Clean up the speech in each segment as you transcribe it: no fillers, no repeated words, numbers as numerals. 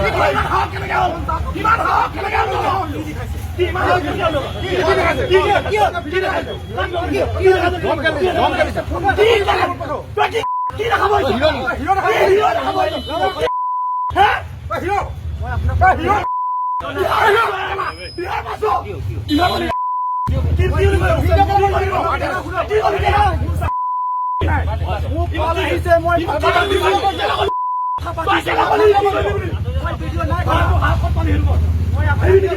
কেনেকে হ'ল? ইমান সাহস কেনেকে হ'ল? ইমান সাহস কেনেকে হ'ল? কি দেখাইছে? কি কি দেখাইছে? কি দেখাইছে? কি দেখাইছে? তই কি কি দেখাব আহিছ? হিৰো হিৰো কি হিৰো দেখাব আহিছ? হে? হিৰো। হিৰো বিহাৰ পাছ বিহাৰ কি কি কি কি মোক কল আহিছে, মই কথা ভিডিঅ' নাই কৰা। মই কি কৰিলে?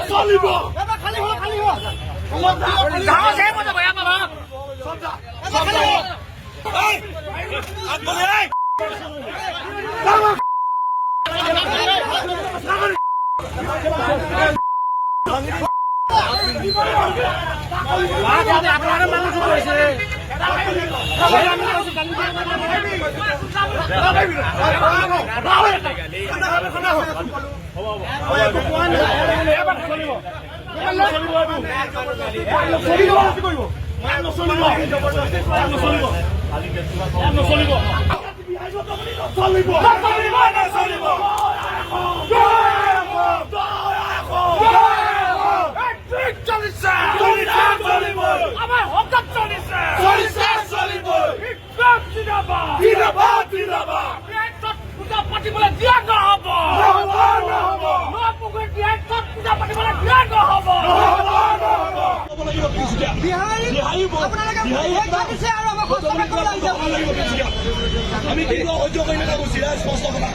চলিব। খালি হ, খালি হ। নচলিব, নচলিব, নচলিব। চলিছে, চলিব। আমাৰ হকত চলিছে। চলিছে, চলিব। জিন্দাবাদ। জিন্দাবাদ, জিন্দাবাদ। ছট পূজা পাতিবলৈ দিয়া নহ'ব। নহ'ব, নহ'ব। নপুখুৰীত ছট পূজা পাতিবলৈ দিয়া নহ'ব। নহ'ব, নহ'ব। বিহাৰী আপোনালোকে দিছে আৰু আমাক হস্তক্ষেপ কৰিব আহিছে। আমি কিন্তু সহ্য কৰি নাথাকো, চিধা স্পষ্ট কথা।